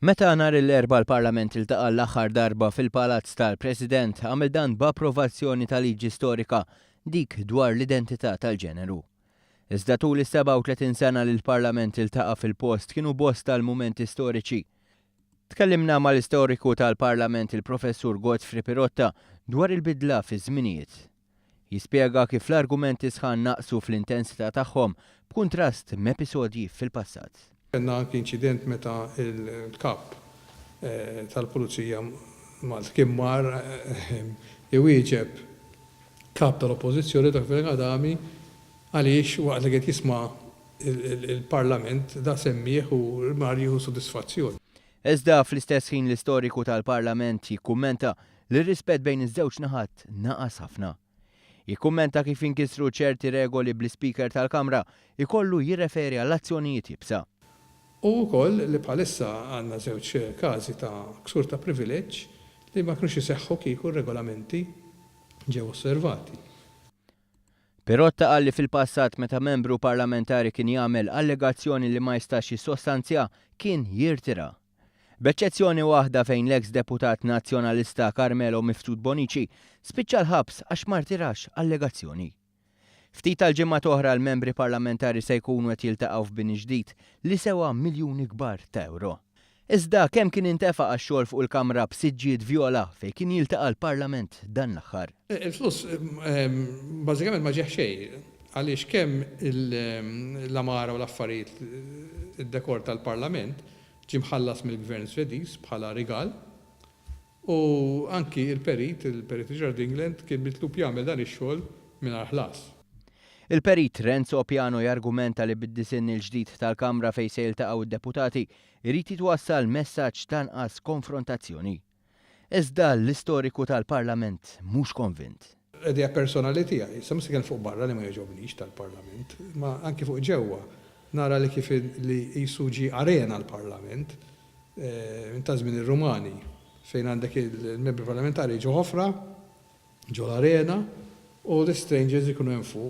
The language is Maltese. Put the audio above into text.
Meta nhar l-Erbgħa l-Parlament iltaqa' l-aħħar darba fil-Palazz tal-President, għamel dan b'approvazzjoni ta' liġi storika, dik dwar l-identità tal-ġeneru. Iżda tul is-37 sena li l-Parlament iltaqa' fil-post kienu bosta l-mumenti storiċi. Tkellimna mal-istoriku tal-Parlament, il-Professur Godfrey Pirotta, dwar il-bidla fiż-żminijiet. Jispjega kif l-argumenti sħan naqsu fl-intensità tagħhom b'kuntrast m'episodji fil-passat. Kellna anki inċident meta l-kap tal-Pulizija Malti kien mar iwieġeb kap tal-Oppożizzjoni Dr. Fenech Adami għaliex waqt li kien qed jisma' il-Parlament da semmieh u mar jieħu sodisfazzjon. Iżda fl-istess ħin l-istoriku tal-Parlament jikkummenta li r-rispett bejn iż-żewġ naħat naqas ħafna. Jikkummenta kif inkisru ċerti regoli bl-Ispeaker tal-Kamra jkollu jirreferi għal azzjonijiet iebsa. U wkoll li bħalissa għandna żewġ każi ta' ksur ta' privileġġ li ma kinux iseħħu kieku r-regolamenti ġew osservati. Pirotta qal li fil-passat meta membru parlamentari kien jagħmel allegazzjoni li ma jistax jissostanzja kien jirtira. B'eċċezzjoni waħda fejn l-eks deputat Nazzjonalista Carmelo Mifsud Bonnici spiċċa l-ħabs għax ma rtirax allegazzjoni. Ftit tal-ġimgħat oħra l-membri parlamentari se jkunu qed jiltaqgħu f'bini ġdid li sewa miljuni kbar ta' ewro. Iżda kemm kien intefaq għax-xogħol fuq il-kamra b'siġġijiet vjola fejn kien jiltaqa' l-Parlament dan l-aħħar. Il-flus bażikament ma ġieħ xejn għaliex kemm l-għamara u l-affarijiet, id-dekor tal-Parlament ġie mħallas mill-Gvern Svediż bħala rigal U anki il-perit, il-Perit Richard England, kien mitlub jagħmel dan ix-xogħol mingħajr ħlas. Il-Perit Renzo Piano jargumenta li bid-disinn il-ġdid tal-Kamra fejn se jiltaqgħu d-deputati jrid jitwassal messaġġ t'anqas konfrontazzjoni. Iżda l-istoriku tal-Parlament mhux konvint. Idea personali tiegħi, issa mhux se nitkellem fuq barra li ma jogħġobnix tal-Parlament, imma anki fuq ġewwa nara li kif li qisu ġie arena l-Parlament, minn ta' żmien ir-Rumani, fejn għandek il-membri parlamentari ġo ħofra, ġo l-arena, u l-istrangers ikunu hemm fuq.